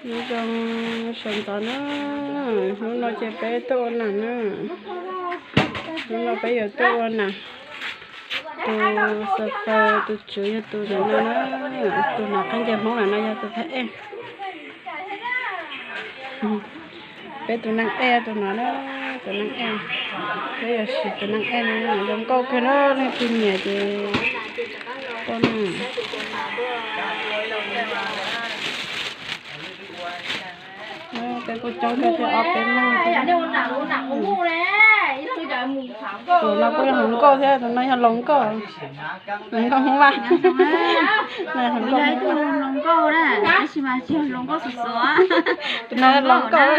Nyob zoo sawv ntxov na, hnub no ces peb tuaj ua nam na. Hnub no peb yuav tuaj ua nam. Tus xav faws tus tswv yog tus ntawm no na, tus hnav khaub ncaws Hmoob ntawm no yog tus phab ej. Peb tus neeg ej tus no na, tus neeg ej, peb yuav siv tus neeg ej no, zoo nkauj kawg na, leej twg nyiam ces tuaj na. Peb kuj coob kawg thiab, ob peb leeg thiab. Tus no kuj yog hluas nkauj thiab, tus no yog laus nkauj. Hluas nkauj Hmoob Vaj. Tus no yog laus nkauj.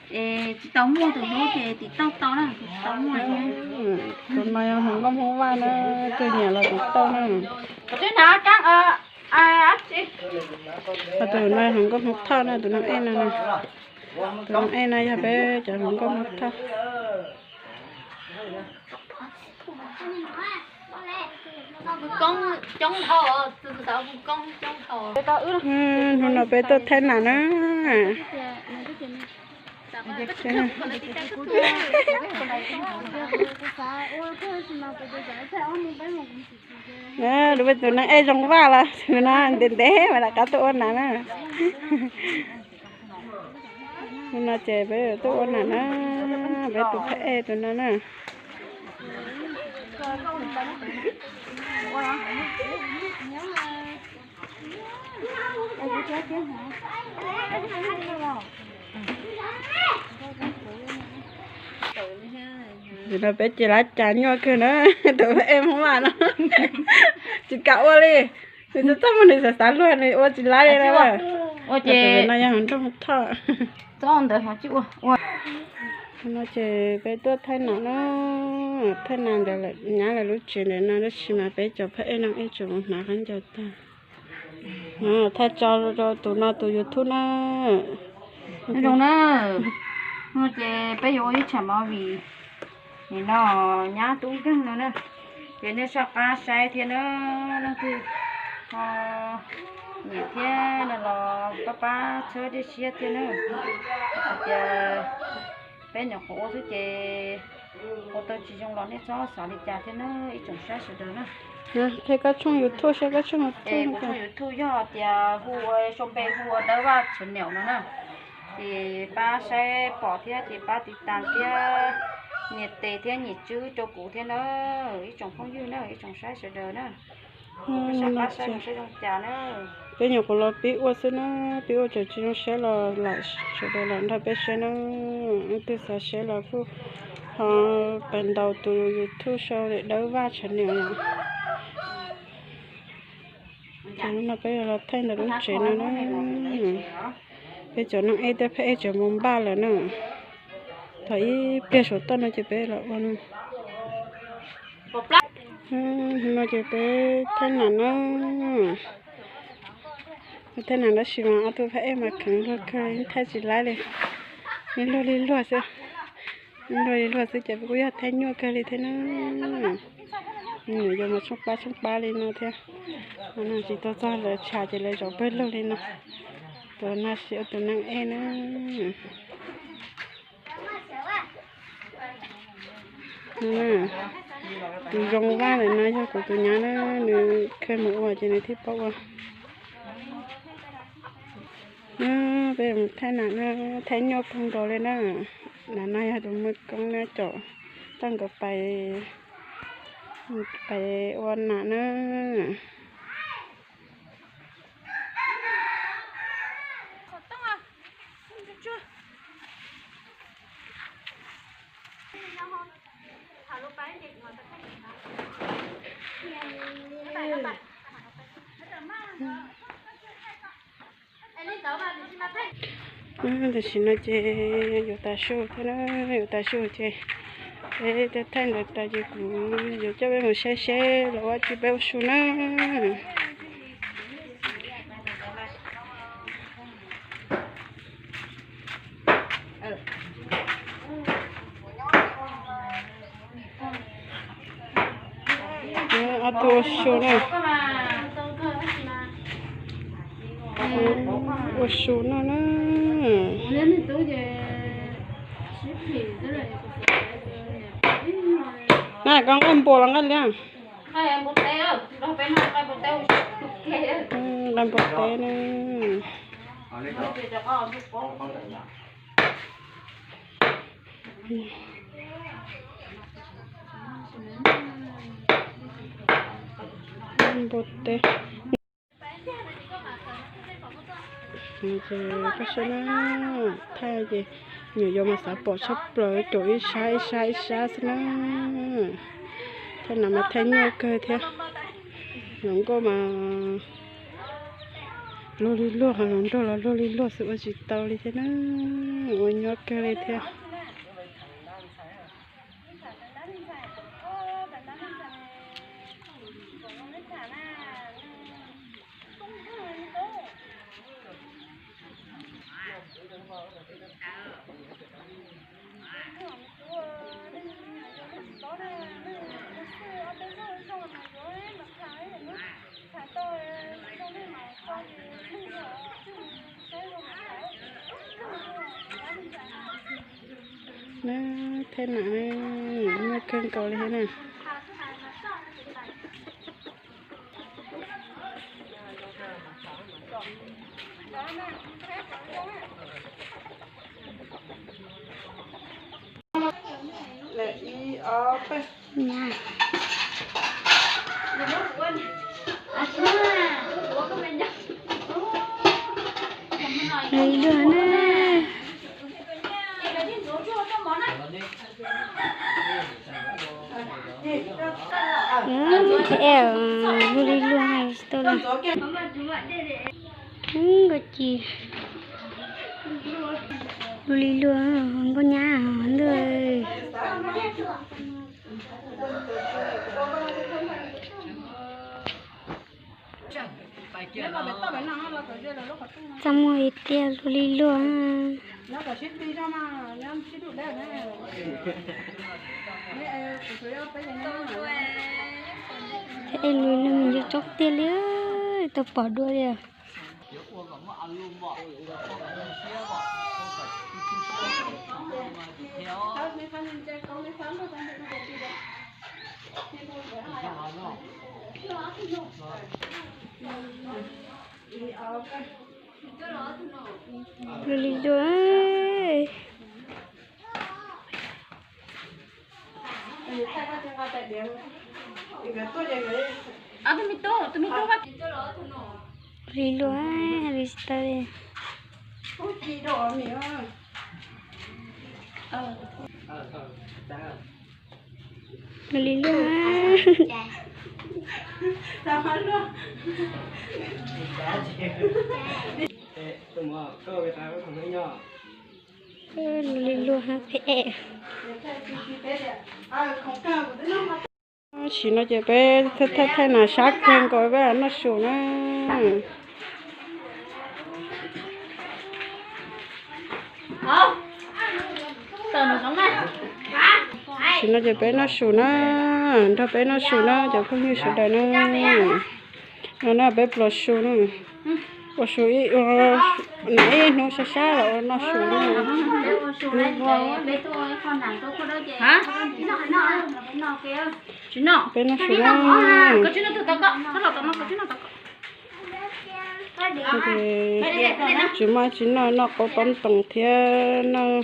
Tsis tau muaj tus hlub ces tim tauj tau na, tsis tau muaj. Tus no yog hluas nkauj Hmoob Vaj na, tus nyiam los tim tauj na. Ho tus no hluas nkauj Hmoob Thoj na, tus neeg ej no, tus neeg ej no yog peb cov hluas nkauj Hmoob Thoj. Hnub no peb tuaj thaij nam na. Lub peb tus neeg ej zoo Vaj los no ntev ntev mas rov qab tuaj ua nam na. Hnub no ces peb tuaj ua nam na, peb tus phab ej tus no na. Nim no peb cia lab cas nyuaj kawg na, tus phab ej Hmoob Vaj no tsis kam ua li. Nws txhob txhob muaj nws xav xav luag nws ua tsis lab li na. Ua ces no yog hluas nkauj Hmoob Thoj. No ces peb tuaj thaij nam na, thaij nam ntawd nyab lawv lub tsev ntawm no tab sis mas peb cov phab ej no ib tsoom hnav khaub ncaws tag. Thaij tso rau tus no tus YouTube na. Zoo na, no ces peb yuav ua ib tsam movie. Nim no nyab tub nkeeg no na, ces nej soj qab saib thiab na, leej twg ho nyiam thiab no los pab pab txhawb dej siab thiab na. Hais tias peb nyuam qhuav ua xwb ces ua tau tsis zoo los nej txhob xav li cas thiab na ib tsoom saib sawv daws na. Qhia koj tshooj YouTube saib koj tshooj YouTube. Kuv tshooj YouTube yog tias hu ua, sau npe hu ua Dawb Vaj Channel no na. Ces pab saib pom thiab ces pab tiv tas thiab nias tes thiab nias tswb rau kuv thiab na, ib tsoom phooj ywg na, ib tsoom saib sawv daws na. Peb nyuam qhuav los pib ua xwb na, pib ua tseem tsis zoo saib los lam sawv daws lam nrog peb saib na. Leej twg xav saib los kuj ho pab ntaus tus YouTube sau Dawb Vaj Channel no. Ces hnub no peb yuav los thaij ntawm lub tsev no na. Peb cov neeg ej thiab phab ej tseem mus npaj lawm na. Thaum ib pliag saum toj no ces peb los ua no. Hnub no ces peb thaij nam na. Thaij nam tab sis mas ob tug phab ej mas kheev luag kawg li, thaij tsis laib li. Luag li luag xwb, luag li luag xwb ces kuj yog thaij nyuaj kawg li thiab na. Nws yuav mus tshooj pab tshooj pab li no thiab. Tsis tau txog lawv tshav ces lawv zaum pawg lug li no. Tus no sis ua tus neeg ej na. Tus zoo Vaj ntawm no yog kuv tus nyab na, nws kheev mus ua ces nws thiaj paub ua. Peb mus thaij nam na, thaij nyuaj kawg nkaus li na. Nam no yog tus muaj koob na, caum tau nkawd pais, pais ua nam na. Tam sim no ces yuav tas su thiab na, yuav tas su ces peb thaij ntawd tas ces kuv yuav coj peb mus saib seb los ua tsi peb ua su na. Ob tug ua su na. Ua su no na. Na koj nqaij npua los nqaij liab? Nqaij npua teb na. Npua teb. Ces koj saib na, thaij ces nyuam yaus mas xav pom tshaj plaws, caum ib sab ib sab ib sab xwb na. Thaij no mas thaij nyuaj kawg thiab. Hluas nkauj mas luag li luag, hluas nraug los luag li luag xwb, ua tsis tau li thiab na. Ua nyuaj kawg li thiab. Na, thaij nam nyuaj kawg nkaus li thiab na. Luag na. Luag li luag hais tau lawm. Nkauj ci. Luag li luag, nkauj nyab ntag. Txaj muag tiag tiag, luag li luag. Ej, luag li luag, yog tsob tiag li, tau pom dua li. Luag li luag. Li luag, li tsis tau li. Li luag. Li luag phem. Tam sim no ces peb thaij thaij nas sab kawg nkaus peb noj su na. Tam sim no ces peb noj su na, nrog peb noj su na cov phooj ywg sawv daws na. No na peb pluas su na, ua su ib, na ib hnub sab sab los ua noj su na. Peb noj su na. Tsis muaj tsis noj, noj qaub tob ntoos thiab noj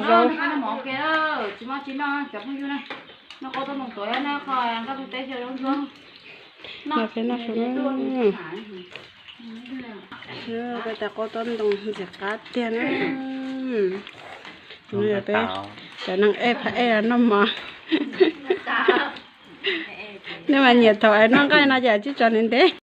zaub. Noj peb noj su na. Peb tais qaub tob ntoos ntxim qab tiag na. Peb cov neeg ej pha ej noj mov. Nej mas nyiam thaum es noj nqaij no ces tsib tso ntev ntev.